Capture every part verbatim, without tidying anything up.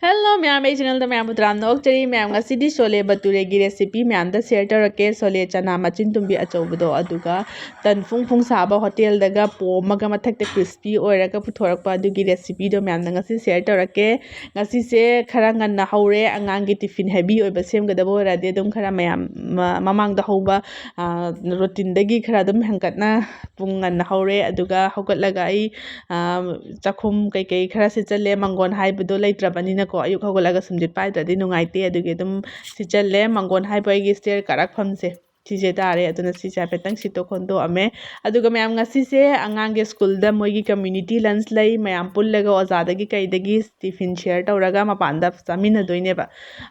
Hello ꯃꯌꯥꯝ, ꯑꯩ channelꯗ ꯃꯌꯥꯝꯕꯨ ꯇꯔꯥꯝꯅ ꯑꯣꯛꯆꯔꯤ꯫ ꯃꯌꯥꯝ, ꯉꯁꯤꯗꯤ ꯁꯣꯂꯦ ꯕꯇꯨꯔꯦꯒꯤ recipe ꯃꯌꯥꯝꯗ share ꯇꯧꯔꯛꯀꯦ꯫ ꯁꯣꯂꯦ ꯆꯅꯥ ꯃꯆꯤꯟ ꯇꯨꯝꯕꯤ ꯑꯆꯧꯕꯗꯣ, ꯑꯗꯨꯒ ꯇꯟ ꯐꯨꯡ ꯐꯨꯡ ꯁꯥꯕ ꯍꯣꯇꯦꯜꯗꯒ ꯄꯣꯝꯃꯒ ꯃꯊꯛꯇ crispy ꯑꯣꯏꯔꯒ ꯄꯨꯊꯣꯔꯛꯄ ꯑꯗꯨꯒꯤ recipeꯗꯣ ꯃꯌꯥꯝꯗ ꯉꯁꯤ share ꯇꯧꯔꯛꯀꯦ꯫ ꯉꯁꯤꯁꯦ ꯈꯔ ꯉꯟꯅ ꯍꯧꯔꯦ, ꯑꯉꯥꯡꯒꯤ tiffin heavy ꯑꯣꯏꯕ ꯁꯦꯝꯒꯗꯕ ꯑꯣꯏꯔꯗꯤ ꯑꯗꯨꯝ ꯈꯔ ꯃꯌꯥꯝ ꯃ-, ꯃꯃꯥꯡꯗ ꯍꯧꯕ, ꯑ, routineꯗꯒꯤ ꯈꯔ ꯑꯗꯨꯝ ꯍꯦꯟꯒꯠꯅ ꯄꯨꯡ ꯉꯟꯅ ꯍꯧꯔꯦ꯫ ꯑꯗꯨꯒ ꯍꯧꯒꯠꯂꯒ ꯑꯩ, ꯑ, ꯆꯥꯛꯈꯨꯝ ꯀꯩꯀꯩ ꯈꯔ ꯁꯤꯠꯆꯜꯂꯦ꯫ ꯃꯪꯒꯣꯟ ꯍꯥꯏꯕꯗꯣ ꯂꯩꯇ꯭ꯔꯕꯅꯤꯅꯀꯣ, ꯑꯌꯨꯛ ꯍꯧꯒꯠꯂꯒ ꯁꯨꯝꯁꯤꯠ ꯄꯥꯏꯗ꯭ꯔꯗꯤ ꯅꯨꯡꯉꯥꯏꯇꯦ꯫ ꯑꯗꯨꯒꯤ ꯑꯗꯨꯝ ꯁꯤꯠꯆꯜꯂꯦ꯫ ꯃꯪꯒꯣꯟ ꯍꯥꯏꯕꯨ ꯑꯩꯒꯤ stair ꯀꯥꯔꯛꯐꯝꯁꯦ ꯁꯤꯁꯦ ꯇꯥꯔꯦ꯫ ꯑꯗꯨꯅ ꯁꯤꯁꯦ ꯍꯥꯏꯐꯦꯠꯇꯪ ꯁꯤꯠꯇꯣꯛ ꯈꯣꯟꯗꯣꯛꯑꯝꯃꯦ꯫ ꯑꯗꯨꯒ ꯃꯌꯥꯝ, ꯉꯁꯤꯁꯦ ꯑꯉꯥꯡꯒꯤ schoolꯗ ꯃꯣꯏꯒꯤ community lunch ꯂꯩ꯫ ꯃꯌꯥꯝ ꯄꯨꯜꯂꯒ ꯑꯣꯖꯥꯗꯒꯤ ꯀꯩꯗꯒꯤ tiffin share ꯇꯧꯔꯒ ꯃꯄꯥꯟꯗ ꯆꯥꯃꯤꯟꯅꯗꯣꯏꯅꯦꯕ꯫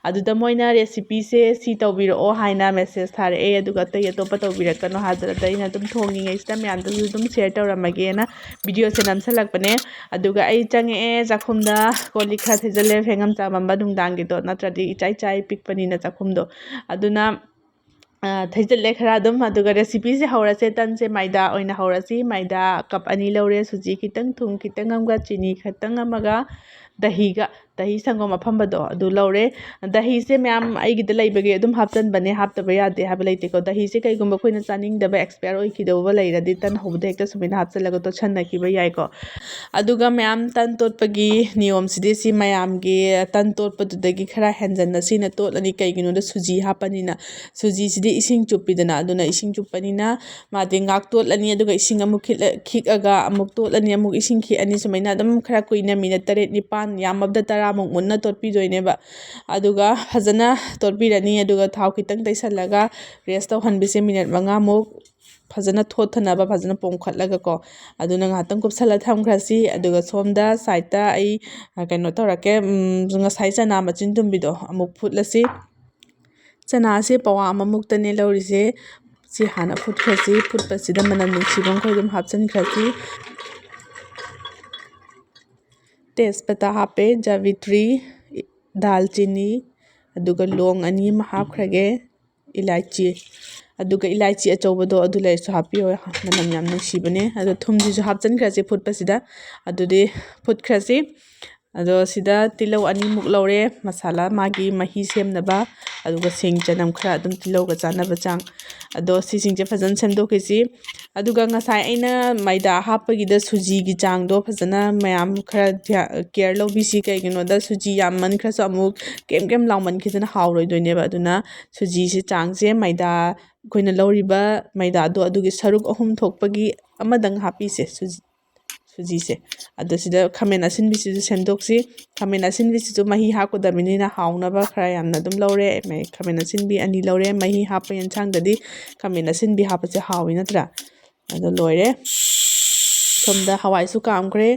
ꯑꯗꯨꯗ ꯃꯣꯏꯅ recipeꯁꯦ ꯁꯤ ꯇꯧꯕꯤꯔꯛꯑꯣ ꯍꯥꯏꯅ message ꯊꯥꯔꯛꯑꯦ꯫ ꯑꯗꯨꯒ ꯑꯇꯩ ꯑꯇꯣꯞꯄ ꯇꯧꯕꯤꯔꯛꯀꯅꯣ ꯍꯥꯏꯗꯅ ꯑꯩꯅ ꯑꯗꯨꯝ ꯊꯣꯡꯉꯤꯉꯩꯁꯤꯗ ꯃꯌꯥꯝꯗꯁꯨ ꯑꯗꯨꯝ share ꯇꯧꯔꯝꯃꯒꯦꯅ videoꯁꯦ ꯅꯝꯁꯜꯂꯛꯄꯅꯦ꯫ ꯑꯗꯨꯒ ꯑꯩ ꯆꯪꯉꯛꯑꯦ ꯆꯥꯛꯈꯨꯝꯗ, ꯀꯣꯜ ꯂꯤꯛ ꯈꯔ ꯊꯩꯖꯜꯂꯦ, ꯐꯦꯡꯉꯝ ꯆꯥꯃꯝꯕ ꯅꯨꯡꯗꯥꯡꯒꯤꯗꯣ, ꯅꯠꯇ꯭ꯔꯗꯤ ꯏꯆꯥꯏ ꯆꯥꯏ ꯄꯤꯛꯄꯅꯤꯅ ꯆꯥꯛꯈꯨꯝꯗꯣ꯫ ꯑꯗꯨꯅ, ꯑ, ꯊꯩꯖꯜꯂꯦ ꯈꯔ ꯑꯗꯨꯝ꯫ ꯑꯗꯨꯒ recipeꯁꯦ ꯍꯧꯔꯁꯦ꯫ ꯇꯟꯁꯦ ꯃꯥꯏꯗꯥ ꯑꯣꯏꯅ ꯍꯧꯔꯁꯤ꯫ ꯃꯥꯏꯗꯥ cup ꯑꯅꯤ ꯂꯧꯔꯦ, ꯁꯨꯖꯤ ꯈꯤꯇꯪ, ꯊꯨꯝ ꯈꯤꯇꯪ ꯑꯃꯒ, ꯆꯤꯅꯤ ꯈꯤꯇꯪ ꯑꯃꯒ, ꯗꯍꯤꯒ, ꯗꯍꯤ ꯁꯪꯒꯣꯝ ꯑꯐꯝꯕꯗꯣ ꯑꯗꯨ ꯂꯧꯔꯦ꯫ ꯗꯍꯤꯁꯦ ꯃꯌꯥꯝ ꯑꯩꯒꯤꯗ ꯂꯩꯕꯒꯤ ꯑꯗꯨꯝ ꯍꯥꯞꯆꯟꯕꯅꯦ, ꯍꯥꯞꯇꯕ ꯌꯥꯗꯦ ꯍꯥꯏꯕ ꯂꯩꯇꯦꯀꯣ꯫ ꯗꯍꯤꯁꯦ ꯀꯩꯒꯨꯝꯕ ꯑꯩꯈꯣꯏꯅ ꯆꯥꯅꯤꯡꯗꯕ, expire ꯑꯣꯏꯈꯤꯗꯧꯕ ꯂꯩꯔꯗꯤ ꯇꯟ ꯍꯧꯕꯗ ꯍꯦꯛꯇ ꯁꯨꯃꯥꯏꯅ ꯍꯥꯞꯆꯜꯂꯒ ꯇꯣꯠꯁꯟꯅꯈꯤꯕ ꯌꯥꯏꯀꯣ꯫ ꯑꯗꯨꯒ ꯃꯌꯥꯝ ꯇꯟ ꯇꯣꯠꯄꯒꯤ ꯅꯤꯌꯣꯝꯁꯤꯗꯤ ꯁꯤ ꯃꯌꯥꯝꯒꯤ ꯇꯟ ꯇꯣꯠꯄꯗꯨꯗꯒꯤ ꯈꯔ ꯍꯦꯟꯖꯟꯅ ꯁꯤꯅ ꯇꯣꯠꯂꯅꯤ꯫ ꯀꯩꯒꯤꯅꯣꯗ ꯁꯨꯖꯤ ꯍꯥꯞꯄꯅꯤꯅ꯫ ꯁꯨꯖꯤꯁꯤꯗꯤ ꯏꯁꯤꯡ ꯆꯨꯞꯄꯤꯗꯅ, ꯑꯗꯨꯅ ꯏꯁꯤꯡ ꯆꯨꯞꯄꯅꯤꯅ ꯃꯥꯗꯤ ꯉꯥꯛ ꯇꯣꯠꯂꯅꯤ, ꯑꯗꯨꯒ ꯏꯁꯤꯡ ꯑꯃꯨꯛ ꯈꯤꯠꯂ-, ꯈꯤꯛꯑꯒ ꯑꯃꯨꯛ ꯇꯣꯠꯂꯅꯤ, ꯑꯃꯨꯛ ꯏꯁꯤꯡ ꯈꯤꯛꯑꯅꯤ꯫ ꯁꯨꯃꯥꯏꯅ ꯑꯗꯨꯝ ꯈꯔ ꯀꯨꯏꯅ, minute ꯇꯔꯦꯠ ꯅꯤꯄꯥꯟ, ꯌꯥꯝꯃꯕꯗ ꯇꯔꯥꯃꯨꯛ ꯃꯨꯟꯅ ꯇꯣꯠꯄꯤꯗꯣꯏꯅꯦꯕ꯫ ꯑꯗꯨꯒ ꯐꯖꯅ ꯇꯣꯠꯄꯤꯔꯅꯤ, ꯑꯗꯨꯒ ꯊꯥꯎ ꯈꯤꯇꯪ ꯇꯩꯁꯜꯂꯒ rest ꯇꯧꯍꯟꯕꯤꯁꯦ minute ꯃꯉꯥꯃꯨꯛ꯫ ꯐꯖꯅ ꯊꯣꯠꯊꯅꯕ ꯐꯖꯅ ꯄꯣꯝꯈꯠꯂꯒꯀꯣ꯫ ꯑꯗꯨꯅ ꯉꯥꯏꯍꯥꯛꯇꯪ ꯀꯨꯞꯁꯜꯂ ꯊꯝꯈ꯭ꯔꯁꯤ꯫ ꯑꯗꯨꯒ ꯁꯣꯝꯗ sideꯇ ꯑꯩ, ꯑ, ꯀꯩꯅꯣ ꯇꯧꯔꯛꯀꯦ, ꯎꯝ, ꯉꯁꯥꯏ ꯆꯅꯥ ꯃꯆꯤꯟ ꯇꯨꯝꯕꯤꯗꯣ ꯑꯃꯨꯛ ꯐꯨꯠꯂꯁꯤ꯫ ꯆꯅꯥꯁꯦ ꯄꯋꯥ ꯑꯃꯃꯨꯛꯇꯅꯦ ꯂꯧꯔꯤꯁꯦ꯫ ꯁꯤ ꯍꯥꯟꯅ ꯐꯨꯠꯈ꯭ꯔꯁꯤ꯫ ꯐꯨꯠꯄꯁꯤꯗ ꯃꯅꯝ ꯅꯨꯡꯁꯤꯕ ꯃꯈꯩ ꯑꯗꯨꯝ ꯍꯥꯞꯆꯤꯟꯈ꯭ꯔꯁꯤ꯫ ꯇꯦꯖꯄꯇꯥ ꯍꯥꯞꯄꯦ, ꯖꯥꯕꯤꯇ꯭ꯔꯤ, ꯗꯥꯜꯆꯤꯅꯤ, ꯑꯗꯨꯒ ꯂꯣꯡ ꯑꯅꯤ ꯑꯃ ꯍꯥꯞꯈ꯭ꯔꯒꯦ, ꯏꯂꯥꯏꯆꯤ, ꯑꯗꯨꯒ ꯏꯂꯥꯏꯆꯤ ꯑꯆꯧꯕꯗꯣ ꯑꯗꯨ ꯂꯩꯔꯁꯨ ꯍꯥꯞꯄꯤꯌꯣ, ꯃꯅꯝ ꯌꯥꯝ ꯅꯨꯡꯁꯤꯕꯅꯦ꯫ ꯑꯗꯣ ꯊꯨꯝꯁꯤꯁꯨ ꯍꯥꯞꯆꯤꯟꯈ꯭ꯔꯁꯤ ꯐꯨꯠꯄꯁꯤꯗ꯫ ꯑꯗꯨꯗꯤ ꯐꯨꯠꯈ꯭ꯔꯁꯤ꯫ ꯑꯗꯣ ꯁꯤꯗ ꯇꯤꯜꯍꯧ ꯑꯅꯤꯃꯨꯛ ꯂꯧꯔꯦ, ꯃꯁꯥꯂꯥ ꯃꯥꯒꯤ ꯃꯍꯤ ꯁꯦꯝꯅꯕ, ꯑꯗꯨꯒ ꯁꯤꯡ ꯆꯅꯝ ꯈꯔ, ꯑꯗꯨꯝ ꯇꯤꯜꯍꯧꯒ ꯆꯥꯟꯅꯕ ꯆꯥꯡ꯫ ꯑꯗꯣ ꯁꯤꯁꯤꯡꯁꯦ ꯐꯖꯅ ꯁꯦꯝꯗꯣꯛꯈꯤꯁꯤ꯫ ꯑꯗꯨꯒ ꯉꯁꯥꯏ ꯑꯩꯅ ꯃꯩꯗꯥ ꯍꯥꯞꯄꯒꯤꯗ ꯁꯨꯖꯤꯒꯤ ꯆꯥꯡꯗꯣ ꯐꯖꯅ ꯃꯌꯥꯝ ꯈꯔ ꯙ꯭ꯌꯥ-, care ꯂꯧꯕꯤꯁꯤ꯫ ꯀꯩꯒꯤꯅꯣꯗ ꯁꯨꯖꯤ ꯌꯥꯝꯃꯟꯈ꯭ꯔꯁꯨ ꯑꯃꯨꯛ ꯀꯦꯝ ꯀꯦꯝ ꯂꯥꯎꯃꯟꯈꯤꯗꯅ ꯍꯥꯎꯔꯣꯏꯗꯣꯏꯅꯦꯕ꯫ ꯑꯗꯨꯅ ꯁꯨꯖꯤꯁꯦ ꯆꯥꯡꯁꯦ ꯃꯩꯗꯥ, ꯑꯩꯈꯣꯏꯅ ꯂꯧꯔꯤꯕ ꯃꯩꯗꯥꯗꯣ ꯑꯗꯨꯒꯤ ꯁꯔꯨꯛ ꯑꯍꯨꯝ ꯊꯣꯛꯄꯒꯤ ꯑꯃꯗꯪ ꯍꯥꯞꯄꯤꯁꯦ ꯁꯨꯖꯤ-, ꯁꯨꯖꯤꯁꯦ꯫ ꯑꯗꯣ ꯁꯤꯗ ꯈꯥꯃꯦꯟ ꯑꯁꯤꯟꯕꯤꯁꯤꯁꯨ ꯁꯦꯝꯗꯣꯛꯁꯤ꯫ ꯈꯥꯃꯦꯟ ꯑꯁꯤꯟꯕꯤꯁꯤꯁꯨ ꯃꯍꯤ ꯍꯥꯞꯀꯗꯕꯅꯤꯅ ꯍꯥꯎꯅꯕ ꯈꯔ ꯌꯥꯝꯅ ꯑꯗꯨꯝ ꯂꯧꯔꯦ꯫ ꯃꯩ-, ꯈꯥꯃꯦꯟ ꯑꯁꯤꯟꯕꯤ ꯑꯅꯤ ꯂꯧꯔꯦ꯫ ꯃꯍꯤ ꯍꯥꯞꯄ ꯌꯦꯟꯁꯥꯡꯗꯗꯤ ꯈꯥꯃꯦꯟ ꯑꯁꯤꯟꯕꯤ ꯍꯥꯞꯄꯁꯦ ꯍꯥꯎꯋꯤ ꯅꯠꯇ꯭ꯔꯥ? ꯑꯗꯣ ꯂꯣꯏꯔꯦ꯫ ꯁꯣꯝꯗ ꯍꯋꯥꯏꯁꯨ ꯀꯥꯝꯈ꯭ꯔꯦ꯫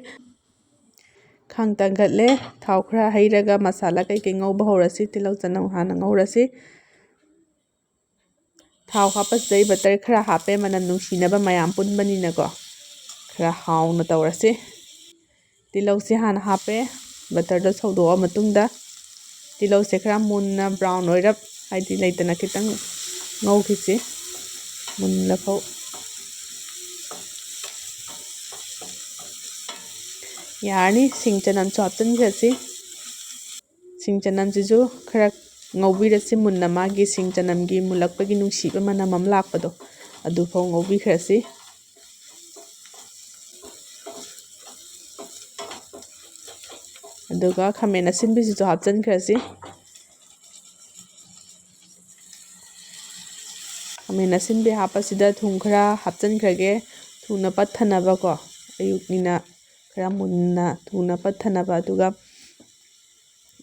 ꯈꯥꯡ ꯇꯪꯒꯠꯂꯦ꯫ ꯊꯥꯎ ꯈꯔ ꯍꯩꯔꯒ ꯃꯁꯥꯂꯥ ꯀꯩꯀꯩ ꯉꯧꯕ ꯍꯧꯔꯁꯤ꯫ ꯇꯤꯜꯍꯧ ꯆꯅꯝ ꯍꯥꯟꯅ ꯉꯧꯔꯁꯤ꯫ ꯊꯥꯎ ꯍꯥꯞꯄꯁꯤꯗ ꯑꯩ butter ꯈꯔ ꯍꯥꯞꯄꯦ, ꯃꯅꯝ ꯅꯨꯡꯁꯤꯅꯕ, ꯃꯌꯥꯝ ꯄꯨꯟꯕꯅꯤꯅꯀꯣ꯫ ꯈꯔ ꯍꯥꯎꯅ ꯇꯧꯔꯁꯤ꯫ ꯇꯤꯜꯍꯧꯁꯦ ꯍꯥꯟꯅ ꯍꯥꯞꯄꯦ꯫ Butterꯗꯣ ꯁꯧꯗꯣꯛꯑ ꯃꯇꯨꯡꯗ ꯇꯤꯜꯍꯧꯁꯦ ꯈꯔ ꯃꯨꯟꯅ brown ꯑꯣꯏꯔꯞ, ꯍꯥꯏꯗꯤ ꯂꯩꯇꯅ ꯈꯤꯇꯪ ꯉꯧꯈꯤꯁꯤ ꯃꯨꯜꯂꯐꯥꯎ꯫ ꯌꯥꯔꯅꯤ, ꯁꯤꯡ ꯆꯅꯝꯁꯨ ꯍꯥꯞꯆꯤꯟꯈ꯭ꯔꯁꯤ꯫ ꯁꯤꯡ ꯆꯅꯝꯁꯤꯁꯨ ꯈꯔ ꯉꯧꯕꯤꯔꯁꯤ ꯃꯨꯟꯅ, ꯃꯥꯒꯤ ꯁꯤꯡ ꯆꯅꯝꯒꯤ ꯃꯨꯜꯂꯛꯄꯒꯤ ꯅꯨꯡꯁꯤꯕ ꯃꯅꯝ ꯑꯃ ꯂꯥꯛꯄꯗꯣ, ꯑꯗꯨꯐꯥꯎ ꯉꯧꯕꯤꯈ꯭ꯔꯁꯤ꯫ ꯑꯗꯨꯒ ꯈꯥꯃꯦꯟ ꯑꯁꯤꯟꯕꯤꯁꯤꯁꯨ ꯍꯥꯞꯆꯤꯟꯈ꯭ꯔꯁꯤ꯫ ꯈꯥꯃꯦꯟ ꯑꯁꯤꯟꯕꯤ ꯍꯥꯞꯄꯁꯤꯗ ꯊꯨꯝ ꯈꯔ ꯍꯥꯞꯆꯤꯟꯈ꯭ꯔꯒꯦ, ꯊꯨꯅ ꯄꯠꯊꯅꯕꯀꯣ꯫ ꯑꯌꯨꯛꯅꯤꯅ ꯈꯔ ꯃꯨꯟꯅ ꯊꯨꯅ ꯄꯠꯊꯅꯕ꯫ ꯑꯗꯨꯒ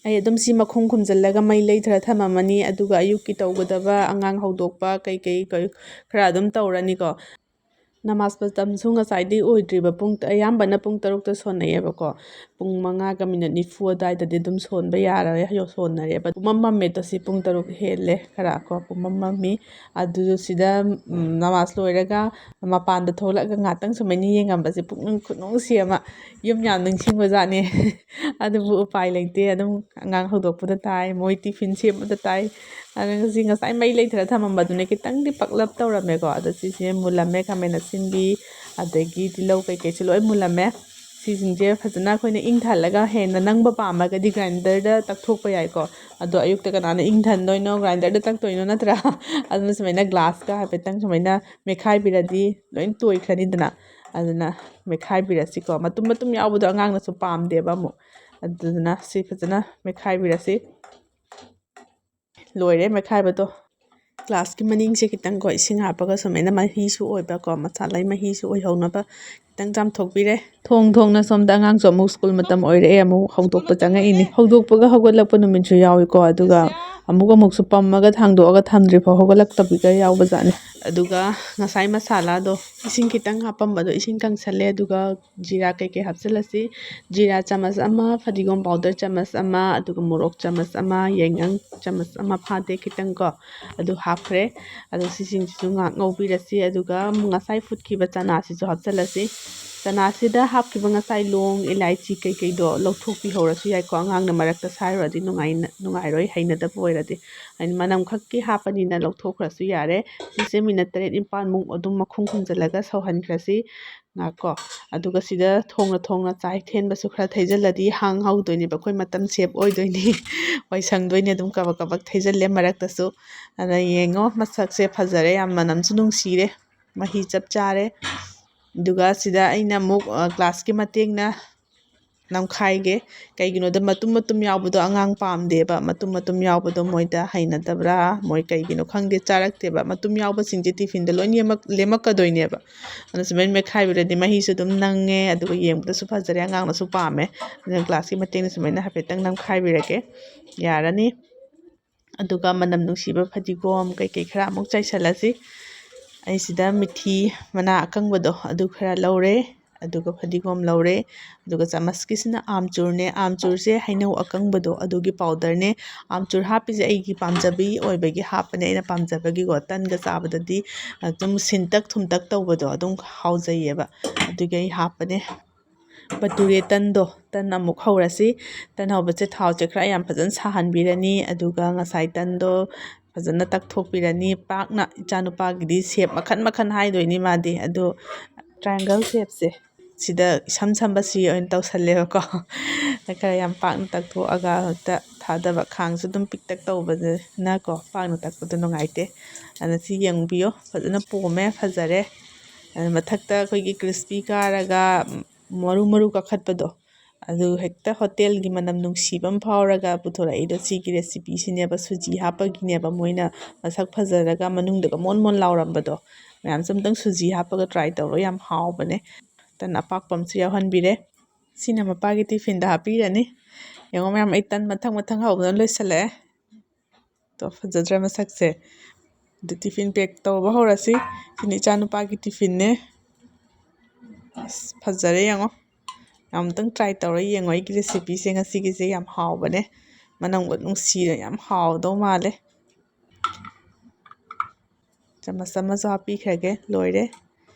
ꯑꯩ ꯑꯗꯨꯝ ꯁꯤ ꯃꯈꯨꯝ ꯈꯨꯝꯖꯤꯜꯂꯒ ꯃꯩ ꯂꯩꯊꯔ ꯊꯝꯃꯝꯃꯅꯤ꯫ ꯑꯗꯨꯒ ꯑꯌꯨꯛꯀꯤ ꯇꯧꯒꯗꯕ ꯑꯉꯥꯡ ꯍꯧꯗꯣꯛꯄ ꯀꯩꯀꯩ ꯀꯩ ꯈꯔ ꯑꯗꯨꯝ ꯇꯧꯔꯅꯤꯀꯣ꯫ ꯅꯃꯥꯖ ꯃꯇꯝꯁꯨ ꯉꯁꯥꯏꯗꯤ ꯑꯣꯏꯗ꯭ꯔꯤꯕ, ꯄꯨꯡ, ꯑꯌꯥꯝꯕꯅ ꯄꯨꯡ ꯇꯔꯨꯛꯇ ꯁꯣꯟꯅꯩꯌꯦꯕꯀꯣ꯫ ꯄꯨꯡ ꯃꯉꯥꯒ minute ꯅꯤꯐꯨ ꯑꯗꯨꯋꯥꯏꯗꯗꯤ ꯑꯗꯨꯝ ꯁꯣꯟꯕ ꯌꯥꯔꯦ, ꯁꯣꯟꯅꯔꯦꯕ꯫ ꯄꯨꯃꯝ ꯃꯝꯃꯦ ꯇꯣ, ꯁꯤ ꯄꯨꯡ ꯇꯔꯨꯛ ꯍꯦꯜꯂꯦ ꯈꯔ ꯀꯣ, ꯄꯨꯃꯝ ꯃꯝꯃꯤ꯫ ꯑꯗꯨ ꯁꯤꯗ, ꯎꯝ, ꯅꯃꯥꯖ ꯂꯣꯏꯔꯒ ꯃꯄꯥꯟꯗ ꯊꯣꯛꯂꯛꯑꯒ ꯉꯥꯛꯇꯪ ꯁꯨꯃꯥꯏꯅ ꯌꯦꯡꯉꯝꯕꯁꯦ ꯄꯨꯛꯅꯤꯡ ꯈꯨꯅꯨꯡꯁꯤ ꯑꯃ꯫ ꯌꯨꯝ ꯌꯥꯝ ꯅꯤꯡꯁꯤꯡꯕꯖꯥꯠꯅꯤ꯫ ꯑꯗꯨꯕꯨ ꯎꯄꯥꯏ ꯂꯩꯇꯦ, ꯑꯗꯨꯝ ꯑꯉꯥꯡ ꯍꯧꯗꯣꯛꯄꯗ ꯇꯥꯏ, ꯃꯣꯏ tiffin ꯁꯦꯝꯕꯗ ꯇꯥꯏ꯫ ꯑꯗꯣ ꯉꯁꯤ ꯉꯁꯥꯏ ꯃꯩ ꯂꯩꯊꯔ ꯊꯝꯃꯝꯕꯗꯨꯅꯦ ꯈꯤꯇꯪꯗꯤ ꯄꯛꯂꯞ ꯇꯧꯔꯝꯃꯦꯀꯣ꯫ ꯑꯗꯣ ꯁꯤꯁꯦ ꯃꯨꯜꯂꯝꯃꯦ, ꯈꯥꯃꯦꯟ ꯑꯁꯤꯟꯕꯤ ꯑꯗꯒꯤ ꯇꯤꯜꯍꯧ ꯀꯩꯀꯩꯁꯨ ꯂꯣꯏ ꯃꯨꯜꯂꯝꯃꯦ꯫ ꯁꯤꯁꯤꯡꯁꯦ ꯐꯖꯅ ꯑꯩꯈꯣꯏꯅ ꯏꯪꯊꯍꯜꯂꯒ ꯍꯦꯟꯅ ꯅꯪꯕ ꯄꯥꯝꯃꯒꯗꯤ ꯒ꯭ꯔꯥꯏꯟꯗꯔꯗ ꯇꯛꯊꯣꯛꯄ ꯌꯥꯏꯀꯣ꯫ ꯑꯗꯣ ꯑꯌꯨꯛꯇ ꯀꯅꯥꯅ ꯏꯪꯊꯍꯟꯗꯣꯏꯅꯣ, ꯒ꯭ꯔꯥꯏꯟꯗꯔꯗ ꯇꯛꯇꯣꯏꯅꯣ ꯅꯠꯇ꯭ꯔꯥ? ꯑꯗꯨꯅ ꯁꯨꯃꯥꯏꯅ ꯒ꯭ꯂꯥꯁꯀ ꯍꯥꯏꯐꯦꯠꯇꯪ ꯁꯨꯃꯥꯏꯅ ꯃꯦꯠꯈꯥꯏꯕꯤꯔꯗꯤ ꯂꯣꯏ ꯇꯣꯏꯈ꯭ꯔꯅꯤꯗꯅ꯫ ꯑꯗꯨꯅ ꯃꯦꯠꯈꯥꯏꯕꯤꯔꯁꯤꯀꯣ꯫ ꯃꯇꯨꯝ ꯃꯇꯨꯝ ꯌꯥꯎꯕꯗꯣ ꯑꯉꯥꯡꯅꯁꯨ ꯄꯥꯝꯗꯦꯕ ꯑꯃꯨꯛ꯫ ꯑꯗꯨꯗꯨꯅ ꯁꯤ ꯐꯖꯅ ꯃꯦꯠꯈꯥꯏꯕꯤꯔꯁꯤ꯫ ꯂꯣꯏꯔꯦ ꯃꯦꯠꯈꯥꯏꯕꯗꯣ꯫ ꯒ꯭ꯂꯥꯁꯀꯤ ꯃꯅꯤꯡꯁꯦ ꯈꯤꯇꯪꯀꯣ ꯏꯁꯤꯡ ꯍꯥꯞꯄꯒ ꯁꯨꯃꯥꯏꯅ ꯃꯍꯤꯁꯨ ꯑꯣꯏꯕꯀꯣ, ꯃꯁꯥꯂꯥꯒꯤ ꯃꯍꯤꯁꯨ ꯑꯣꯏꯍꯧꯅꯕ ꯈꯤꯇꯪ ꯆꯥꯝꯊꯣꯛꯄꯤꯔꯦ꯫ ꯊꯣꯡ ꯊꯣꯡꯅ ꯁꯣꯝꯗ ꯑꯉꯥꯡꯁꯨ ꯑꯃꯨꯛ ꯁ꯭ꯀꯨꯜ ꯃꯇꯝ ꯑꯣꯏꯔꯛꯑꯦ, ꯑꯃꯨꯛ ꯍꯧꯗꯣꯛꯄ ꯆꯪꯉꯛꯏꯅꯤ꯫ ꯍꯧꯗꯣꯛꯄꯒ ꯍꯧꯒꯠꯂꯛꯄ ꯅꯨꯃꯤꯠꯁꯨ ꯌꯥꯎꯏꯀꯣ, ꯑꯗꯨꯒ ꯑꯃꯨꯛ ꯑꯃꯨꯛꯁꯨ ꯄꯝꯃꯒ ꯊꯥꯡꯗꯣꯛꯑꯒ ꯊꯝꯗ꯭ꯔꯤꯐꯥꯎ ꯍꯧꯒꯠꯂꯛꯇꯕꯤꯒ ꯌꯥꯎꯕꯖꯥꯠꯅꯤ꯫ ꯑꯗꯨꯒ ꯉꯁꯥꯏ ꯃꯁꯥꯂꯥꯗꯣ ꯏꯁꯤꯡ ꯈꯤꯇꯪ ꯍꯥꯞꯄꯝꯕꯗꯣ ꯏꯁꯤꯡ ꯀꯪꯁꯜꯂꯦ, ꯑꯗꯨꯒ ꯖꯤꯔꯥ ꯀꯩꯀꯩ ꯍꯥꯞꯆꯤꯜꯂꯁꯤ꯫ ꯖꯤꯔꯥ ꯆꯥꯃꯁ ꯑꯃ, ꯐꯗꯤꯒꯣꯝ ꯄꯥꯎꯗꯔ ꯆꯥꯃꯁ ꯑꯃ, ꯑꯗꯨꯒ ꯃꯣꯔꯣꯛ ꯆꯥꯃꯁ ꯑꯃ, ꯌꯥꯏꯉꯪ ꯆꯥꯃꯁ ꯑꯃ ꯐꯥꯗꯦ ꯈꯤꯇꯪ ꯀꯣ, ꯑꯗꯨ ꯍꯥꯞꯈ꯭ꯔꯦ꯫ ꯑꯗꯣ ꯁꯤꯁꯤꯡꯁꯤꯁꯨ ꯉꯥꯏꯍꯥꯛ ꯉꯧꯕꯤꯔꯁꯤ, ꯑꯗꯨꯒ ꯉꯁꯥꯏ ꯐꯨꯠꯈꯤꯕ ꯆꯅꯥꯁꯤꯁꯨ ꯍꯥꯞꯆꯤꯜꯂꯁꯤ꯫ ꯆꯅꯥꯁꯤꯗ ꯍꯥꯞꯈꯤꯕ ꯉꯁꯥꯏ ꯂꯣꯡ, ꯏꯂꯥꯏꯆꯤ ꯀꯩꯀꯩꯗꯣ ꯂꯧꯊꯣꯛꯄꯤꯍꯧꯔꯁꯨ ꯌꯥꯏꯀꯣ, ꯑꯉꯥꯡꯅ ꯃꯔꯛꯇ ꯁꯥꯏꯔꯨꯔꯗꯤ ꯅꯨꯡꯉꯥꯏꯅ-, ꯅꯨꯡꯉꯥꯏꯔꯣꯏ, ꯍꯩꯅꯗꯕ ꯑꯣꯏꯔꯗꯤ꯫ ꯍꯥꯏꯗꯤ ꯃꯅꯝ ꯈꯛꯀꯤ ꯍꯥꯞꯄꯅꯤꯅ ꯂꯧꯊꯣꯛꯈ꯭ꯔꯁꯨ ꯌꯥꯔꯦ꯫ ꯁꯤꯁꯦ ꯃꯤꯅꯠ ꯇꯔꯦꯠ ꯅꯤꯄꯥꯜꯃꯨꯛ ꯑꯗꯨꯝ ꯃꯈꯨꯝ ꯈꯨꯝꯖꯤꯜꯂꯒ ꯁꯧꯍꯟꯈ꯭ꯔꯁꯤ꯫ ꯉꯥꯏꯈꯣ꯫ ꯑꯗꯨꯒ ꯁꯤꯗ ꯊꯣꯡꯅ ꯊꯣꯡꯅ ꯆꯥꯏ ꯊꯦꯟꯕꯁꯨ ꯈꯔ ꯊꯩꯖꯤꯜꯂꯗꯤ ꯍꯥꯡ ꯍꯧꯗꯣꯏꯅꯦꯕ, ꯑꯩꯈꯣꯏ ꯃꯇꯝ ꯁꯦꯞ ꯑꯣꯏꯗꯣꯏꯅꯤ, ꯋꯥꯏ ꯁꯪꯗꯣꯏꯅꯤ꯫ ꯑꯗꯨꯝ ꯀꯕꯛ ꯀꯕꯛ ꯊꯩꯖꯤꯜꯂꯦ ꯃꯔꯛꯇꯁꯨ꯫ ꯑꯗ ꯌꯦꯡꯉꯣ, ꯃꯁꯛꯁꯦ ꯐꯖꯔꯦ, ꯌꯥꯝ ꯃꯅꯝꯁꯨ ꯅꯨꯡꯁꯤꯔꯦ, ꯃꯍꯤ ꯆꯞ ꯆꯥꯔꯦ꯫ ꯑꯗꯨꯒ ꯁꯤꯗ ꯑꯩꯅ ꯑꯃꯨꯛ, ꯑ, ꯒ꯭ꯂꯥꯁꯀꯤ ꯃꯇꯦꯡꯅ ꯅꯝꯈꯥꯏꯒꯦ꯫ ꯀꯩꯒꯤꯅꯣꯗ ꯃꯇꯨꯝ ꯃꯇꯨꯝ ꯌꯥꯎꯕꯗꯣ ꯑꯉꯥꯡ ꯄꯥꯝꯗꯦꯕ꯫ ꯃꯇꯨꯝ ꯃꯇꯨꯝ ꯌꯥꯎꯕꯗꯣ ꯃꯣꯏꯗ ꯍꯩꯅꯗꯕ꯭ꯔꯥ, ꯃꯣꯏ ꯀꯩꯒꯤꯅꯣ ꯈꯪꯗꯦ, ꯆꯥꯔꯛꯇꯦꯕ꯫ ꯃꯇꯨꯝ ꯌꯥꯎꯕꯁꯤꯡꯁꯦ ꯇꯤꯐꯤꯟꯗ ꯂꯣꯏ ꯂꯦꯝꯃꯛ-, ꯂꯦꯝꯃꯛꯀꯗꯣꯏꯅꯦꯕ꯫ ꯑꯗꯨꯅ ꯁꯨꯃꯥꯏꯅ ꯃꯦꯠꯈꯥꯏꯕꯤꯔꯗꯤ ꯃꯍꯤꯁꯨ ꯑꯗꯨꯝ ꯅꯪꯉꯦ, ꯑꯗꯨꯒ ꯌꯦꯡꯕꯗꯁꯨ ꯐꯖꯔꯦ, ꯑꯉꯥꯡꯅꯁꯨ ꯄꯥꯝꯃꯦ꯫ ꯑꯗꯨꯅ ꯒ꯭ꯂꯥꯁꯀꯤ ꯃꯇꯦꯡꯅ ꯁꯨꯃꯥꯏꯅ ꯍꯥꯏꯐꯦꯠꯇꯪ ꯅꯝꯈꯥꯏꯕꯤꯔꯒꯦ꯫ ꯌꯥꯔꯅꯤ꯫ ꯑꯗꯨꯒ ꯃꯅꯝ ꯅꯨꯡꯁꯤꯕ ꯐꯗꯤꯒꯣꯝ ꯀꯩꯀꯩ ꯈꯔ ꯑꯃꯨꯛ ꯆꯥꯏꯁꯤꯜꯂꯁꯤ꯫ ꯑꯩ ꯁꯤꯗ ꯃꯤꯊꯤ ꯃꯅꯥ ꯑꯀꯪꯕꯗꯣ ꯑꯗꯨ ꯈꯔ ꯂꯧꯔꯦ, ꯑꯗꯨꯒ ꯐꯗꯤꯒꯣꯝ ꯂꯧꯔꯦ, ꯑꯗꯨꯒ ꯆꯥꯃꯁꯀꯤꯁꯤꯅ ꯑꯥꯝꯆꯨꯔꯅꯦ꯫ ꯑꯥꯝꯆꯨꯔꯁꯦ ꯍꯩꯅꯧ ꯑꯀꯪꯕꯗꯣ ꯑꯗꯨꯒꯤ ꯄꯥꯎꯗꯔꯅꯦ꯫ ꯑꯥꯝꯆꯨꯔ ꯍꯥꯞꯄꯤꯁꯦ ꯑꯩꯒꯤ ꯄꯥꯝꯖꯕꯤ ꯑꯣꯏꯕꯒꯤ ꯍꯥꯞꯄꯅꯦ, ꯑꯩꯅ ꯄꯥꯝꯖꯕꯒꯤꯀꯣ꯫ ꯇꯟꯒ ꯆꯥꯕꯗꯗꯤ ꯑꯗꯨꯝ ꯁꯤꯟꯇꯛ ꯊꯨꯝꯇꯛ ꯇꯧꯕꯗꯣ ꯑꯗꯨꯝ ꯍꯥꯎꯖꯩꯌꯦꯕ, ꯑꯗꯨꯒꯤ ꯑꯩ ꯍꯥꯞꯄꯅꯦ꯫ ꯕꯇꯨꯔꯦ ꯇꯟꯗꯣ, ꯇꯟ ꯑꯃꯨꯛ ꯍꯧꯔꯁꯤ꯫ ꯇꯟ ꯍꯧꯕꯁꯦ ꯊꯥꯎꯁꯦ ꯈꯔ ꯌꯥꯝ ꯐꯖꯅ ꯁꯥꯍꯟꯕꯤꯔꯅꯤ, ꯑꯗꯨꯒ ꯉꯁꯥꯏ ꯇꯟꯗꯣ ꯐꯖꯅ ꯇꯛꯊꯣꯛꯄꯤꯔꯅꯤ꯫ ꯄꯥꯛꯅ, ꯏꯆꯥꯅꯨꯄꯥꯒꯤꯗꯤ ꯁꯦꯞ ꯃꯈꯟ ꯃꯈꯟ ꯍꯥꯏꯗꯣꯏꯅꯤ ꯃꯥꯗꯤ, ꯑꯗꯣ ꯇ꯭ꯔꯥꯏꯡꯒꯜ ꯁꯦꯞꯁꯦ ꯁꯤꯗ ꯏꯁꯝ ꯁꯝꯕꯁꯤ ꯑꯣꯏꯅ ꯇꯧꯁꯜꯂꯦꯕꯀꯣ꯫ ꯈꯔ ꯌꯥꯝ ꯄꯥꯛꯅ ꯇꯛꯊꯣꯛꯑꯒ ꯍꯦꯛꯇ ꯊꯥꯗꯕ, ꯈꯥꯡꯁꯨ ꯑꯗꯨꯝ ꯄꯤꯛꯇꯛ ꯇꯧꯕꯅꯤꯅꯀꯣ, ꯄꯥꯛꯅ ꯇꯛꯄꯗꯣ ꯅꯨꯡꯉꯥꯏꯇꯦ꯫ ꯑꯗꯨꯅ ꯁꯤ ꯌꯦꯡꯕꯤꯌꯣ, ꯐꯖꯅ ꯄꯣꯝꯃꯦ, ꯐꯖꯔꯦ꯫ ꯑꯗꯨ ꯃꯊꯛꯇ ꯑꯩꯈꯣꯏꯒꯤ ꯀ꯭ꯔꯤꯁꯄꯤ ꯀꯥꯔꯒ ꯃꯔꯨ ꯃꯔꯨ ꯀꯥꯈꯠꯄꯗꯣ, ꯑꯗꯨ ꯍꯦꯛꯇ ꯍꯣꯇꯦꯜꯒꯤ ꯃꯅꯝ ꯅꯨꯡꯁꯤꯕ ꯑꯃ ꯐꯥꯎꯔꯒ ꯄꯨꯊꯣꯔꯛꯏꯗꯣ꯫ ꯁꯤꯒꯤ ꯔꯦꯁꯤꯄꯤꯁꯤꯅꯦꯕ, ꯁꯨꯖꯤ ꯍꯥꯞꯄꯒꯤꯅꯦꯕ, ꯃꯣꯏꯅ ꯃꯁꯛ ꯐꯖꯔꯒ ꯃꯅꯨꯡꯗꯒ ꯃꯣꯟ ꯃꯣꯟ ꯂꯥꯎꯔꯝꯕꯗꯣ꯫ ꯃꯌꯥꯝꯁꯨ ꯑꯝꯇꯪ ꯁꯨꯖꯤ ꯍꯥꯞꯄꯒ ꯇ꯭ꯔꯥꯏ ꯇꯧꯔꯣ, ꯌꯥꯝ ꯍꯥꯎꯕꯅꯦ꯫ ꯇꯟ ꯑꯄꯥꯛꯄ ꯑꯃꯁꯨ ꯌꯥꯎꯍꯟꯕꯤꯔꯦ꯫ ꯁꯤꯅ ꯃꯄꯥꯒꯤ ꯇꯤꯐꯤꯟꯗ ꯍꯥꯞꯄꯤꯔꯅꯤ꯫ ꯌꯦꯡꯉꯣ ꯃꯌꯥꯝ, ꯑꯩ ꯇꯟ ꯃꯊꯪ ꯃꯊꯪ ꯍꯧꯕꯗ ꯂꯣꯏꯁꯤꯜꯂꯛꯑꯦ꯫ ꯇꯣ, ꯐꯖꯗ꯭ꯔꯥ ꯃꯁꯛꯁꯦ? ꯑꯗꯨ ꯇꯤꯐꯤꯟ ꯄꯦꯛ ꯇꯧꯕ ꯍꯧꯔꯁꯤ꯫ ꯁꯤꯅ ꯏꯆꯥꯅꯨꯄꯥꯒꯤ ꯇꯤꯐꯤꯟꯅꯦ꯫ ꯑꯁ, ꯐꯖꯔꯦ ꯌꯦꯡꯉꯣ꯫ ꯑꯃꯨꯛꯇꯪ ꯇ꯭ꯔꯥꯏ ꯇꯧꯔ ꯌꯦꯡꯉꯣ ꯑꯩꯒꯤ ꯔꯦꯁꯤꯄꯤꯁꯦ ꯉꯁꯤꯒꯤꯁꯦ꯫ ꯌꯥꯝ ꯍꯥꯎꯕꯅꯦ꯫ ꯃꯅꯝꯒ ꯅꯨꯡꯁꯤꯔ ꯌꯥꯝ ꯍꯥꯎꯗꯧ ꯃꯥꯜꯂꯦ꯫ ꯆꯥꯃꯁ ꯑꯃꯁꯨ ꯍꯥꯞꯄꯤꯈ꯭ꯔꯒꯦ꯫ ꯂꯣꯏꯔꯦ꯫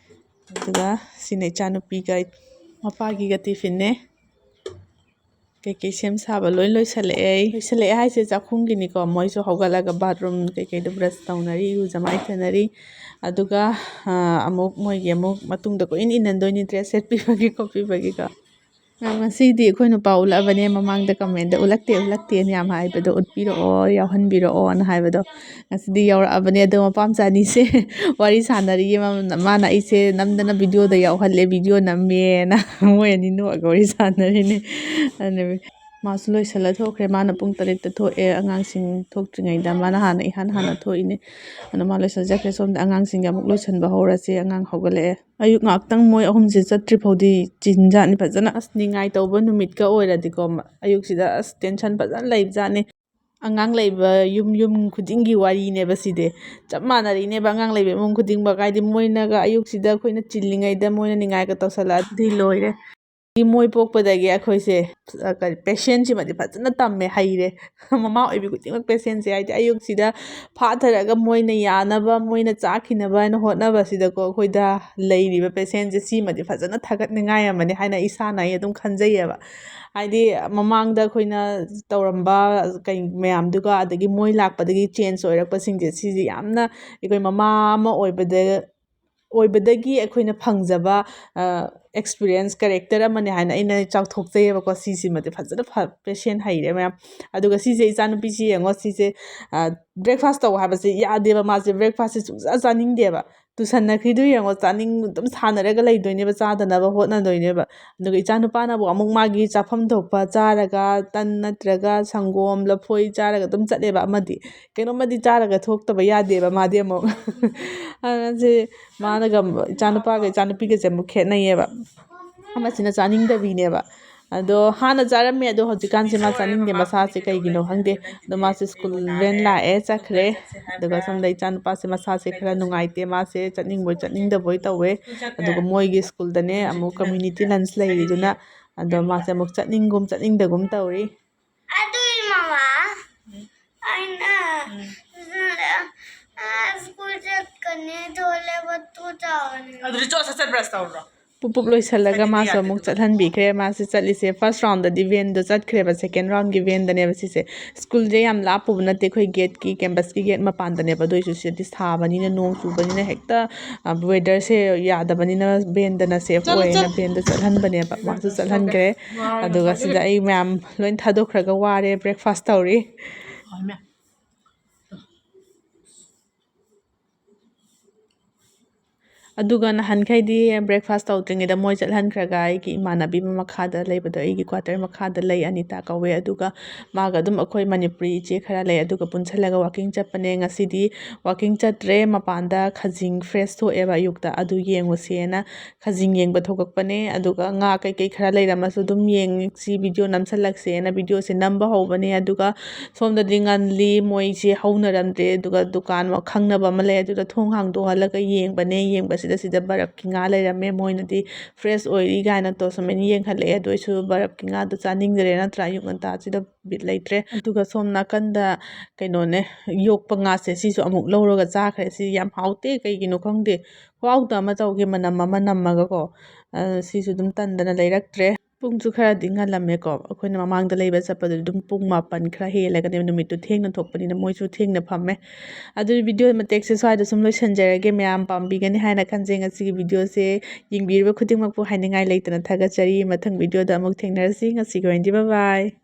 ꯑꯗꯨꯒ ꯁꯤꯅ ꯏꯆꯥꯅꯨꯄꯤꯒ ꯃꯄꯥꯒꯤꯒ ꯇꯤꯐꯤꯟꯅꯦ꯫ ꯀꯩꯀꯩ ꯁꯦꯝ ꯁꯥꯕ ꯂꯣꯏ ꯂꯣꯏꯁꯤꯜꯂꯛꯑꯦ ꯑꯩ꯫ ꯂꯣꯏꯁꯤꯜꯂꯛꯑꯦ ꯍꯥꯏꯁꯦ ꯆꯥꯛꯈꯨꯝꯒꯤꯅꯤꯀꯣ꯫ ꯃꯣꯏꯁꯨ ꯍꯧꯒꯠꯂꯒ ꯕꯥꯠꯔꯨꯝ ꯀꯩꯀꯩꯗꯣ ꯕ꯭ꯔꯁ ꯇꯧꯅꯔꯤ, ꯏꯔꯨꯖ ꯃꯥꯏꯊꯅꯔꯤ꯫ ꯑꯗꯨꯒ, ꯑ, ꯑꯃꯨꯛ ꯃꯣꯏꯒꯤ ꯑꯃꯨꯛ ꯃꯇꯨꯡꯗ ꯀꯣꯏꯏꯟ ꯏꯟꯅꯟꯗꯣꯏꯅꯤ, ꯗ꯭ꯔꯦꯁ ꯁꯦꯠꯄꯤꯕꯒꯤ ꯈꯣꯠꯄꯤꯕꯒꯤꯀꯣ꯫ ꯉꯁꯤꯗꯤ ꯑꯩꯈꯣꯏ ꯅꯨꯄꯥ ꯎꯠꯂꯛꯑꯕꯅꯦ, ꯃꯃꯥꯡꯗ ꯀꯃꯦꯟꯗ "ꯎꯠꯂꯛꯇꯦ, ꯎꯠꯂꯛꯇꯦꯅ" ꯌꯥꯝ ꯍꯥꯏꯕꯗꯣ, "ꯎꯠꯄꯤꯔꯛꯑꯣ, ꯌꯥꯎꯍꯟꯕꯤꯔꯛꯑꯣꯅ" ꯍꯥꯏꯕꯗꯣ꯫ ꯉꯁꯤꯗꯤ ꯌꯧꯔꯛꯑꯕꯅꯦ꯫ ꯑꯗꯣ ꯃꯄꯥ ꯃꯆꯥ ꯑꯅꯤꯁꯦ ꯋꯥꯔꯤ ꯁꯥꯟꯅꯔꯤꯌꯦ꯫ ꯃꯥꯅ, ꯃꯥꯅ ꯑꯩꯁꯦ ꯅꯝꯗꯅ ꯚꯤꯗꯤꯑꯣꯗ ꯌꯥꯎꯍꯜꯂꯦ, ꯚꯤꯗꯤꯑꯣ ꯅꯝꯃꯦꯅ꯫ ꯃꯣꯏ ꯑꯅꯤ ꯅꯣꯛꯑꯒ ꯋꯥꯔꯤ ꯁꯥꯟꯅꯔꯤꯅꯦ꯫ ꯑꯗꯨꯅꯦ ꯃꯥꯁꯨ ꯂꯣꯏꯁꯤꯜꯂ ꯊꯣꯛꯈ꯭ꯔꯦ꯫ ꯃꯥꯅ ꯄꯨꯡ ꯇꯔꯦꯠꯇ ꯊꯣꯛꯑꯦ꯫ ꯑꯉꯥꯡꯁꯤꯡ ꯊꯣꯛꯇ꯭ꯔꯤꯉꯩꯗ ꯃꯥꯅ ꯍꯥꯟꯅ, ꯏꯍꯥꯟ ꯍꯥꯟꯅ ꯊꯣꯛꯏꯅꯦ꯫ ꯑꯗꯣ ꯃꯥ ꯂꯣꯏꯁꯤꯜꯂ ꯆꯠꯈ꯭ꯔꯦ꯫ ꯁꯣꯝꯗ ꯑꯉꯥꯡꯁꯤꯡꯒꯤ ꯑꯃꯨꯛ ꯂꯣꯏꯁꯤꯟꯕ ꯍꯧꯔꯁꯦ꯫ ꯑꯉꯥꯡ ꯍꯧꯒꯠꯂꯛꯑꯦ꯫ ꯑꯌꯨꯛ ꯉꯥꯛꯇꯪ ꯃꯣꯏ ꯑꯍꯨꯝꯁꯦ ꯆꯠꯇ꯭ꯔꯤ ꯐꯥꯎꯗꯤ ꯆꯤꯟꯖꯥꯠꯅꯤ ꯐꯖꯅ꯫ ꯑꯁ, ꯅꯤꯡꯉꯥꯏ ꯇꯧꯕ ꯅꯨꯃꯤꯠꯀ ꯑꯣꯏꯔꯗꯤꯀꯣ, ꯃ-, ꯑꯌꯨꯛꯁꯤꯗ ꯑꯁ ꯇꯦꯟꯁꯟ ꯐꯖꯅ ꯂꯩꯕꯖꯥꯠꯅꯤ꯫ ꯑꯉꯥꯡ ꯂꯩꯕ ꯌꯨꯝ, ꯌꯨꯝ ꯈꯨꯗꯤꯡꯒꯤ ꯋꯥꯔꯤꯅꯦꯕ ꯁꯤꯗꯤ꯫ ꯆꯞ ꯃꯥꯟꯅꯔꯤꯅꯦꯕ ꯑꯉꯥꯡ ꯂꯩꯕ ꯏꯃꯨꯡ ꯈꯨꯗꯤꯡꯃꯛ꯫ ꯍꯥꯏꯗꯤ ꯃꯣꯏꯅꯒ ꯑꯌꯨꯛꯁꯤꯗ ꯑꯩꯈꯣꯏꯅ ꯆꯤꯜꯂꯤꯉꯩꯗ ꯃꯣꯏꯅ ꯅꯤꯡꯉꯥꯏꯒ ꯇꯧꯁꯜꯂꯛꯑꯗꯤ ꯂꯣꯏꯔꯦ꯫ ꯃꯣꯏ ꯄꯣꯛꯄꯗꯒꯤ ꯑꯩꯈꯣꯏꯁꯦ, ꯑ, ꯀꯔꯤ, ꯄꯦꯁꯦꯟꯁꯁꯤꯃꯗꯤ ꯐꯖꯅ ꯇꯝꯃꯦ, ꯍꯩꯔꯦ꯫ ꯃꯃꯥ ꯑꯣꯏꯕꯤ ꯈꯨꯗꯤꯡꯃꯛ ꯄꯦꯁꯦꯟꯁꯁꯦ, ꯍꯥꯏꯗꯤ ꯑꯌꯨꯛꯁꯤꯗ ꯐꯥꯊꯔꯒ ꯃꯣꯏꯅ ꯌꯥꯅꯕ, ꯃꯣꯏꯅ ꯆꯥꯈꯤꯅꯕ ꯍꯥꯏꯅ ꯍꯣꯠꯅꯕꯁꯤꯗꯀꯣ, ꯑꯩꯈꯣꯏꯗ ꯂꯩꯔꯤꯕ ꯄꯦꯁꯦꯟꯁꯁꯦ ꯁꯤꯃꯗꯤ ꯐꯖꯅ ꯊꯥꯒꯠꯅꯤꯡꯉꯥꯏ ꯑꯃꯅꯤ ꯍꯥꯏꯅ ꯏꯁꯥꯅ ꯑꯩ ꯑꯗꯨꯝ ꯈꯟꯖꯩꯌꯦꯕ꯫ ꯍꯥꯏꯗꯤ ꯃꯃꯥꯡꯗ ꯑꯩꯈꯣꯏꯅ ꯇꯧꯔꯝꯕ ꯀꯩ ꯃꯌꯥꯝꯗꯨꯒ, ꯑꯗꯒꯤ ꯃꯣꯏ ꯂꯥꯛꯄꯗꯒꯤ ꯆꯦꯟꯖ ꯑꯣꯏꯔꯛꯄꯁꯤꯡꯁꯦ, ꯁꯤꯁꯦ ꯌꯥꯝꯅ ꯑꯩꯈꯣꯏ ꯃꯃꯥ ꯑꯃ ꯑꯣꯏꯕꯗ ꯑꯣꯏꯕꯗꯒꯤ ꯑꯩꯈꯣꯏꯅ ꯐꯪꯖꯕ ꯑꯦꯛꯁꯄꯤꯔꯤꯌꯦꯟꯁ ꯀꯦꯔꯦꯛꯇꯔ ꯑꯃꯅꯦ ꯍꯥꯏꯅ ꯑꯩꯅ ꯆꯥꯎꯊꯣꯛꯆꯩꯌꯦꯕꯀꯣ꯫ ꯁꯤꯁꯤꯃꯗꯤ ꯐꯖꯅ ꯐ ꯄꯦꯁꯦꯟ ꯍꯩꯔꯦ ꯃꯌꯥꯝ꯫ ꯑꯗꯨꯒ ꯁꯤꯁꯦ ꯏꯆꯥꯅꯨꯄꯤꯁꯤ ꯌꯦꯡꯉꯣ, ꯁꯤꯁꯦ ꯕ꯭ꯔꯦꯛꯐꯥꯁ ꯇꯧ ꯍꯥꯏꯕꯁꯦ ꯌꯥꯗꯦꯕ꯫ ꯃꯥꯁꯦ ꯕ꯭ꯔꯦꯛꯐꯥꯁꯁꯦ ꯁꯨꯡꯆꯥ ꯆꯥꯅꯤꯡꯗꯦꯕ꯫ ꯇꯨꯁꯟꯅꯈ꯭ꯔꯤꯗꯨ ꯌꯦꯡꯉꯣ, ꯆꯥꯅꯤꯡ ꯑꯗꯨꯝ ꯁꯥꯟꯅꯔꯒ ꯂꯩꯗꯣꯏꯅꯦꯕ, ꯆꯥꯗꯅꯕ ꯍꯣꯠꯅꯗꯣꯏꯅꯦꯕ꯫ ꯑꯗꯨꯒ ꯏꯆꯥꯅꯨꯄꯥꯅꯕꯨ ꯑꯃꯨꯛ ꯃꯥꯒꯤ ꯆꯥꯐꯝ ꯊꯣꯛꯄ ꯆꯥꯔꯒ, ꯇꯟ ꯅꯠꯇ꯭ꯔꯒ ꯁꯪꯒꯣꯝ ꯂꯐꯣꯏ ꯆꯥꯔꯒ ꯑꯗꯨꯝ ꯆꯠꯂꯦꯕ꯫ ꯑꯃꯗꯤ ꯀꯩꯅꯣꯝꯃꯗꯤ ꯆꯥꯔꯒ ꯊꯣꯛꯇꯕ ꯌꯥꯗꯦꯕ ꯃꯥꯗꯤ ꯑꯃꯨꯛ꯫ ꯑꯗꯨꯅ ꯁꯤ ꯃꯥꯅꯒ, ꯏꯆꯥꯅꯨꯄꯥꯒ ꯏꯆꯥꯅꯨꯄꯤꯒꯁꯦ ꯑꯃꯨꯛ ꯈꯦꯠꯅꯩꯌꯦꯕ꯫ ꯑꯃꯁꯤꯅ ꯆꯥꯅꯤꯡꯗꯕꯤꯅꯦꯕ꯫ ꯑꯗꯣ ꯍꯥꯟꯅ ꯆꯥꯔꯝꯃꯦ, ꯑꯗꯣ ꯍꯧꯖꯤꯛꯀꯥꯟꯁꯦ ꯃꯥ ꯆꯥꯅꯤꯡꯗꯦ, ꯃꯁꯥꯁꯦ ꯀꯩꯒꯤꯅꯣ ꯈꯪꯗꯦ꯫ ꯑꯗꯣ ꯃꯥꯁꯦ ꯁ꯭ꯀꯨꯜ ꯚꯦꯟ ꯂꯥꯛꯑꯦ, ꯆꯠꯈ꯭ꯔꯦ꯫ ꯑꯗꯨꯒ ꯁꯣꯝꯗ ꯏꯆꯥꯅꯨꯄꯥꯁꯦ ꯃꯁꯥꯁꯦ ꯈꯔ ꯅꯨꯡꯉꯥꯏꯇꯦ, ꯃꯥꯁꯦ ꯆꯠꯅꯤꯡꯕꯣꯏ ꯆꯠꯅꯤꯡꯗꯕꯣꯏ ꯇꯧꯋꯦ꯫ ꯑꯗꯨꯒ ꯃꯣꯏꯒꯤ ꯁ꯭ꯀꯨꯜꯗꯅꯦ ꯑꯃꯨꯛ ꯀꯝꯃ꯭ꯌꯨꯅꯤꯇꯤ ꯂꯟꯁ ꯂꯩꯔꯤꯗꯨꯅ, ꯑꯗꯣ ꯃꯥꯁꯦ ꯑꯃꯨꯛ ꯆꯠꯅꯤꯡꯒꯨꯝ ꯆꯠꯅꯤꯡꯗꯒꯨꯝ ꯇꯧꯔꯤ꯫ ꯑꯗꯨꯏ ꯃꯃꯥ, ꯑꯩꯅ, ꯑ, ꯁ꯭ꯀꯨꯜ ꯆꯠꯀꯅꯤ, ꯊꯣꯂꯦꯕ ꯇꯨ ꯇꯧꯔꯅꯤ꯫ ꯑꯗꯨꯗꯤ ꯆꯣ, ꯁꯠ ꯁꯠ ꯕ꯭ꯔꯁ ꯇꯧꯔꯨꯔꯣ꯫ ꯄꯨꯞ ꯄꯨꯞ ꯂꯣꯏꯁꯜꯂꯒ ꯃꯥꯁꯨ ꯑꯃꯨꯛ ꯆꯠꯍꯟꯕꯤꯈ꯭ꯔꯦ꯫ ꯃꯥꯁꯦ ꯆꯠꯂꯤꯁꯦ ꯐꯥꯔꯁ ꯔꯥꯎꯟꯗꯗꯤ ꯚꯦꯟꯗꯣ ꯆꯠꯈ꯭ꯔꯦꯕ, ꯁꯦꯀꯦꯟ ꯔꯥꯎꯟꯒꯤ ꯚꯦꯟꯗꯅꯦꯕ ꯁꯤꯁꯦ꯫ ꯁ꯭ꯀꯨꯜꯁꯦ ꯌꯥꯝ ꯂꯥꯞꯄꯨꯕ ꯅꯠꯇꯦ, ꯑꯩꯈꯣꯏ ꯒꯦꯠꯀꯤ, ꯀꯦꯝꯄꯁꯀꯤ ꯒꯦꯠ ꯃꯄꯥꯟꯗꯅꯦꯕ꯫ ꯑꯗꯨ ꯑꯣꯏꯁꯨ ꯁꯤꯗꯗꯤ ꯁꯥꯕꯅꯤꯅ, ꯅꯣꯡ ꯆꯨꯕꯅꯤꯅ ꯍꯦꯛꯇ, ꯑ, ꯋꯦꯗꯔꯁꯦ ꯌꯥꯗꯕꯅꯤꯅ ꯚꯦꯟꯗꯅ ꯁꯦꯐ ꯑꯣꯏꯌꯦꯅ ꯚꯦꯟꯗ ꯆꯠꯍꯟꯕꯅꯦꯕ꯫ ꯃꯥꯁꯨ ꯆꯠꯍꯟꯈ꯭ꯔꯦ꯫ ꯑꯗꯨꯒ ꯁꯤꯗ ꯑꯩ ꯃꯌꯥꯝ ꯂꯣꯏ ꯊꯥꯗꯣꯛꯈ꯭ꯔꯒ ꯋꯥꯔꯦ, ꯕ꯭ꯔꯦꯛꯐꯥꯁ ꯇꯧꯔꯤ꯫ ꯑꯗꯨꯒ ꯅꯍꯥꯟꯈꯩꯗꯤ ꯕ꯭ꯔꯦꯛꯐꯥꯁ ꯇꯧꯗ꯭ꯔꯤꯉꯩꯗ ꯃꯣꯏ ꯆꯠꯍꯟꯈ꯭ꯔꯒ ꯑꯩꯒꯤ ꯏꯃꯥꯟꯅꯕꯤ ꯑꯃ ꯃꯈꯥꯗ ꯂꯩꯕꯗꯣ, ꯑꯩꯒꯤ ꯀ꯭ꯋꯥꯇꯔ ꯃꯈꯥꯗ ꯂꯩ, ꯑꯅꯤꯇꯥ ꯀꯧꯋꯦ꯫ ꯑꯗꯨꯒ ꯃꯥꯒ ꯑꯗꯨꯝ ꯑꯩꯈꯣꯏ ꯃꯅꯤꯄꯨꯔꯤ ꯏꯆꯦ ꯈꯔ ꯂꯩ, ꯑꯗꯨꯒ ꯄꯨꯟꯁꯜꯂꯒ ꯋꯥꯀꯤꯡ ꯆꯠꯄꯅꯦ꯫ ꯉꯁꯤꯗꯤ ꯋꯥꯀꯤꯡ ꯆꯠꯇ꯭ꯔꯦ, ꯃꯄꯥꯟꯗ ꯈꯖꯤꯡ ꯐ꯭ꯔꯦꯁ ꯊꯣꯛꯑꯦꯕ ꯑꯌꯨꯛꯇ, ꯑꯗꯨ ꯌꯦꯡꯉꯨꯁꯦꯅ ꯈꯖꯤꯡ ꯌꯦꯡꯕ ꯊꯣꯛꯂꯛꯄꯅꯦ꯫ ꯑꯗꯨꯒ ꯉꯥ ꯀꯩꯀꯩ ꯈꯔ ꯂꯩꯔꯝꯃꯁꯨ ꯑꯗꯨꯝ ꯌꯦꯡꯁꯤ, ꯚꯤꯗꯤꯑꯣ ꯅꯝꯁꯜꯂꯛꯁꯦꯅ ꯚꯤꯗꯤꯑꯣꯁꯦ ꯅꯝꯕ ꯍꯧꯕꯅꯦ꯫ ꯑꯗꯨꯒ ꯁꯣꯝꯗꯗꯤ ꯉꯜꯂꯤ, ꯃꯣꯏꯁꯦ ꯍꯧꯅꯔꯝꯗ꯭ꯔꯦ꯫ ꯑꯗꯨꯒ ꯗꯨꯀꯥꯟ ꯈꯪꯅꯕ ꯑꯃ ꯂꯩ, ꯑꯗꯨꯗ ꯊꯣꯡ ꯍꯥꯡꯗꯣꯛꯍꯜꯂꯒ ꯌꯦꯡꯕꯅꯦ꯫ ꯌꯦꯡꯕꯁꯤꯗ ꯁꯤꯗ ꯕꯔꯞꯀꯤ ꯉꯥ ꯂꯩꯔꯝꯃꯦ꯫ ꯃꯣꯏꯅꯗꯤ ꯐ꯭ꯔꯦꯁ ꯑꯣꯏꯔꯤ ꯀꯥꯏꯅ ꯇꯣ ꯁꯨꯃꯥꯏꯅ ꯌꯦꯡꯍꯜꯂꯛꯑꯦ꯫ ꯑꯗꯨ ꯑꯣꯏꯁꯨ ꯕꯔꯞꯀꯤ ꯉꯥꯗꯣ ꯆꯥꯅꯤꯡꯗ꯭ꯔꯦ, ꯅꯠꯇ꯭ꯔꯥ? ꯑꯌꯨꯛ ꯉꯟꯇꯥꯁꯤꯗ ꯕꯤꯠ ꯂꯩꯇ꯭ꯔꯦ꯫ ꯑꯗꯨꯒ ꯁꯣꯝ ꯅꯥꯀꯟꯗ ꯀꯩꯅꯣꯅꯦ, ꯌꯣꯛꯄ ꯉꯥꯁꯦ ꯁꯤꯁꯨ ꯑꯃꯨꯛ ꯂꯧꯔꯒ ꯆꯥꯈ꯭ꯔꯦ꯫ ꯁꯤ ꯌꯥꯝ ꯍꯥꯎꯇꯦ, ꯀꯩꯒꯤꯅꯣ ꯈꯪꯗꯦ, ꯈꯨꯍꯥꯎꯇ ꯑꯃ ꯇꯧꯈꯤ, ꯃꯅꯝ ꯑꯃ ꯅꯝꯃꯒꯀꯣ꯫ ꯑ, ꯁꯤꯁꯨ ꯑꯗꯨꯝ ꯇꯟꯗꯅ ꯂꯩꯔꯛꯇ꯭ꯔꯦ꯫ ꯄꯨꯡꯁꯨ ꯈꯔꯗꯤ ꯉꯜꯂꯝꯃꯦꯀꯣ꯫ ꯑꯩꯈꯣꯏꯅ ꯃꯃꯥꯡꯗ ꯂꯩꯕ ꯆꯠꯄꯗꯨꯗꯤ ꯑꯗꯨꯝ ꯄꯨꯡ ꯃꯥꯄꯟ ꯈꯔ ꯍꯦꯜꯂꯒꯅꯦꯕ, ꯅꯨꯃꯤꯠꯇꯨ ꯊꯦꯡꯅ ꯊꯣꯛꯄꯅꯤꯅ ꯃꯣꯏꯁꯨ ꯊꯦꯡꯅ ꯐꯝꯃꯦ꯫ ꯑꯗꯨꯗꯤ ꯚꯤꯗꯤꯑꯣ ꯃꯇꯦꯛꯁꯦ ꯁ꯭ꯋꯥꯏꯗ ꯁꯨꯝ ꯂꯣꯏꯁꯤꯟꯖꯔꯒꯦ꯫ ꯃꯌꯥꯝ ꯄꯥꯝꯕꯤꯒꯅꯤ ꯍꯥꯏꯅ ꯈꯟꯖꯩ꯫ ꯉꯁꯤꯒꯤ ꯚꯤꯗꯤꯑꯣꯁꯦ ꯌꯦꯡꯕꯤꯔꯤꯕ ꯈꯨꯗꯤꯡꯃꯛꯄꯨ ꯍꯥꯏꯅꯤꯡꯉꯥꯏ ꯂꯩꯇꯅ ꯊꯥꯒꯠꯆꯔꯤ꯫ ꯃꯊꯪ ꯚꯤꯗꯤꯑꯣꯗ ꯑꯃꯨꯛ ꯊꯦꯡꯅꯔꯁꯤ꯫ ꯉꯁꯤꯒꯤ ꯑꯣꯏꯅꯗꯤ bye bye꯫